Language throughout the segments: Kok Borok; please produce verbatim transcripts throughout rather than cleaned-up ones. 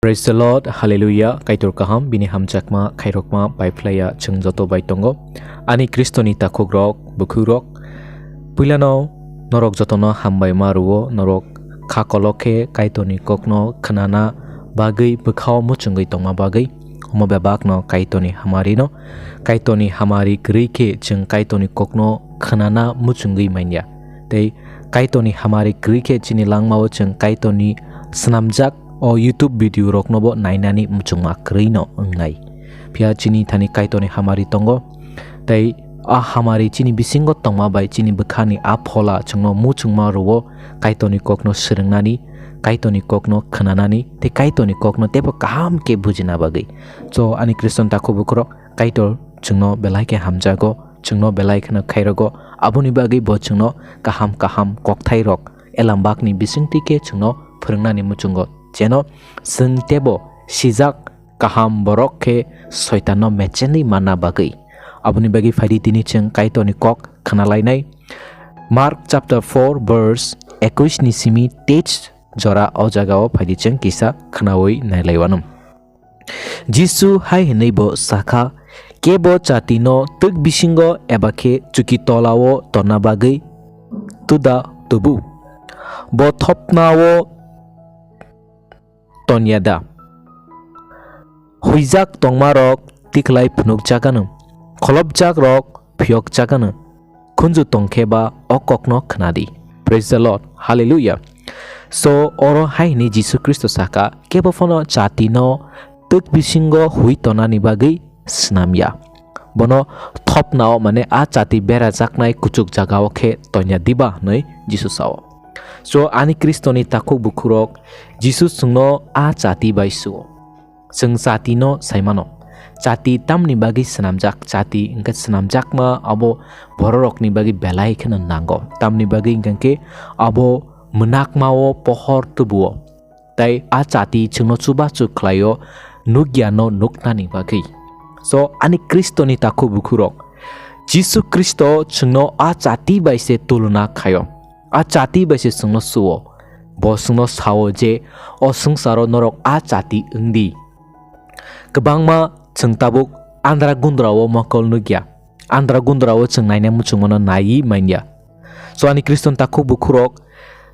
Praise the Lord, Hallelujah, Kaitor kaham, bini hamjakma, khairokma, paiphlaiya, chwng joto bai tongo. Ani Khristoni takhukrok, bukhukrok, puilano norok jotono hambai ma rwo, norok kha kolok khe Kaitorni kokno khnana bagwi bwkhao muchungwi tongma bagwi, omo bebakno Kaitorni hamarino, Kaitorni hamari kwrwi khe chwng Kaitorni kokno khnana muchungwi manya. Tei Kaitorni hamari kwrwi khe chini langmao chwng Kaitorni swnamjak o YouTube video roknobo nainani muchungma kwrwino wngnai. Phiya chini thani Kaitorni hamari tongo, tei a hamari chini bisingo tongma bai chini bwkhani a phola chwngno muchungma rwo Kaitorni kokno swrwngnani, Kaitorni kokno khnanani, tei Kaitorni kokno teibo kaham khe bujina bagwi. So, ani Khristan takhuk bukhurok, Kaitor chwngno belai khe hamjago, chwngno belai kheno khairogo, aboni bagwi bo chwngno kaham kaham kokthairok elambakni bisingtwi khe chwngno phwrwngnani muchungo, jeno chwng teibo sijak kaham borok khe Soitanno mechenwi manna bagwi. Aboni bagwi phaidi tini chwng Kaitorni kok khnalainai. Mark chapter four verse ekush ni simi teis jora o jagao phaidi chwng kisa khnaui nailaiwano. Jisu hai hwnwi bo sakha, kebo chatino twk bisingo eba khe chuki tolao tonna bagwi twda tubu? Bo thopnao tonya da? Huijak tongmarok tikhlai phunukjagano, kholopjakrok phiyokjagano, khunju tongkhe ba o kokno khnadi. Praise the Lord. Hallelujah. So, oro hai hwnwi Jisu Khristo saka, kebo phano chatino twk bisingo hui tonani bagwi snamya. Bono thopnao, mane a chati berajaknai kuchuk jagao khe tonya diba hwnwi Jisu sao. So, ani Khristoni takhuk bukhurok, Jisu chwngno a chati bai suo. Chwng chatino saimano. Chati tamni bagwi swnamjak? Chati hwnkhe swnamjakma abo bororokni bagwi belai kheno nango. Tamni bagwi hwnkhe abo mwnakmao pohor tubuo. Tai a chati chwngno chubachu khlaio, nukya no nuknani bagwi. So, ani Khristoni takhuk bukhurok, Jisu Khristo chwngno a chati bai se tuluna khaio. A chati bai se chwngno suo. Bo chwngno sao je o swngcharo norok a chati wngdi. Kwbangma chwng tabuk andra gundrao mokol nukya. Andra gundrao chwng naina muchungmano naiwi manya. So ani Khristan takhuk bukhurok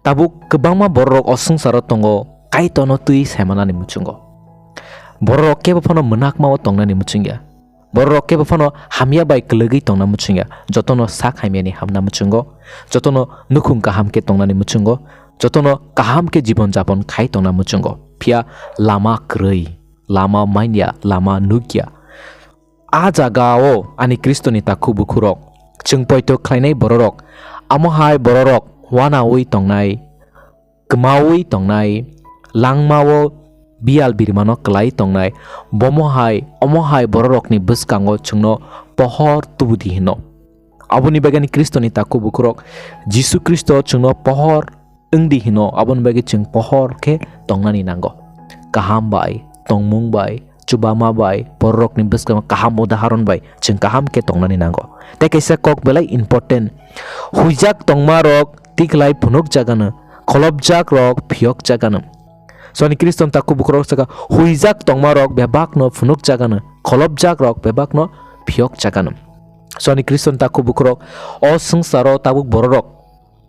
tabuk kwbangma bororok o swngcharo tongo, Kaitorno twi saimanani muchungo. Bororok kebo phano mwnakmao tongnani muchungya. Bororok kebo phano hamya bai kwlwgwi tongna muchungya, jotono sak hamyani hamna muchungo, jotono nukhung kaham khe tongnani muchungo, jotono kaham khe jibon japon khai tongna muchungo, phiya lama kwrwi, lama manya, lama nukya. A jagao ani Khristoni takhuk bukhurok, chwng poito khlainai bororok, amo hai bororok wanaui tongnai, kwmaui tongnai, langmao biyal birimano kwlai tongnai, bomo hai, omo hai bororokni bwskango chwngno pohor tubudi hino. Aboni bagwi ani Khristoni takhuk bukhurok Jisu Khristo chwngno pohor wngdi hino, aboni bagwi chwng pohor khe tongnani nango. Kaham bai, tongmung bai, chubama bai, bororokni bwskango kaham udaharon bai chwng kaham khe tongnani nango. Tei kaisa kok belai important, huijak tongmarok tikhlai phunukjagano, kholopjakrok phiyokjagano. So ani Khristan takhuk bukhurok saka, huijak tongmarok bebakno phunukjagano, kholopjakrok bebakno phiyokjagano. So ani Khristan takhuk bukhurok, o swngcharo tabuk bororok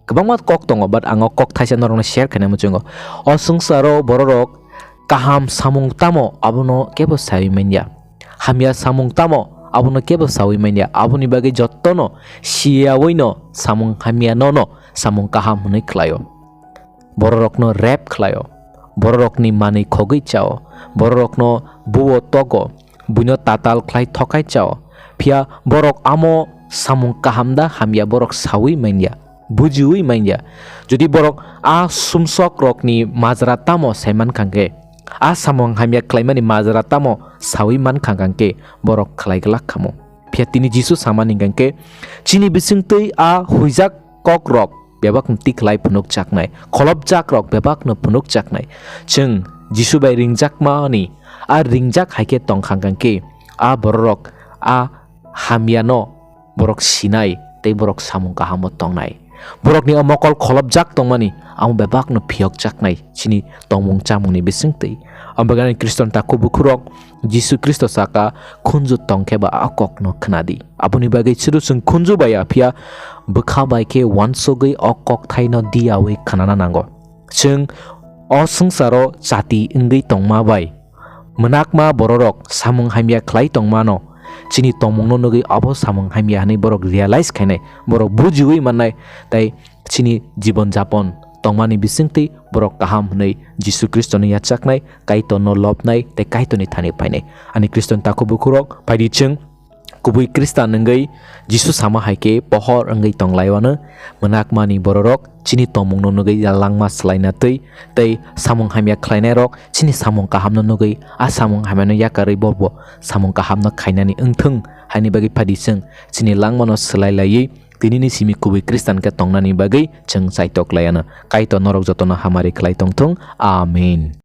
kwbangma kok tongo, but ang o kok thaisa norokno share khaina muchungo. O swngcharo bororok kaham samung tamo, abono kebo saui manya. Hamya samung tamo, abono kebo saui manya. Aboni bagwi jotono siyawino samung hamya nono samung kaham hwnwi khlaio. Bororokno rape khlaio. Bororokni manwi khogwi chao. Bororokno buo togo. Buino tatal khlai thokai chao. Phiya borok amo samung kaham da hamya borok saui manya, bujiui manya. Jodi borok a sumsokrokni majra tamo saiman kha khe, a samung hamya khlaimani majra tamo saui man kha khe, borok khlai glak khamo. Phiya tini Jisu samani hwnkhe, chini bisingtwi a huijak kokrok bebakno tikhlai phunukjaknai, kholopjakrok bebakno phunukjaknai. Chwng Jisu bai ringjakmani, a ringjak hai khe tong kha khe, a bororok a hamyano borok sinai tei borok samung kahamo tongnai. Borokni o mokol kholopjak tongmani amo bebakno phiyokjaknai chini tongmung chamungni bisingtwi. Abagani Khristan takhuk bukhurok Jisu Khristo saka, "Khunju tongkhe ba a kokno khwnadi." Aboni bagwi chwrwswng khunju bai ya phiya bwkha bai khe uansugwi o kokthaino diyawi khwnana nango. Chwng o swngcharo chati wngwi tongma bai mwnakma bororok samung hamya khlai tongmano chini tongmungno nugwi abo samung hamya hwnwi borok realize khainai, borok bujiwi mannai, tei chini jibon japon tongmani bisingtwi borok kaham hwnwi Jisu Khristoni yachaknai, Kaitorno lobnai tei Kaitorni thani phainai. Ani Khristan takhuk bukhurok, phaidi chwng kubui Khristan wngwi Jisu sama hai khe pohor wngwi tonglaiwano. Mwnakmani bororok chini tongmungno nugwi langma swlaina twi tei samung hamya khlainairok chini samung kahamno nugwi a samung hamyano yakarwi borbo samung kahamno khainani wngthwng haini bagwi phaidi chwng chini langmano swlai laiwi tinini simi kubui Khristan khe tongnani bagwi chwng chaitok laiano. Kaitor norok jotono hamari khlai tongthung. Amen.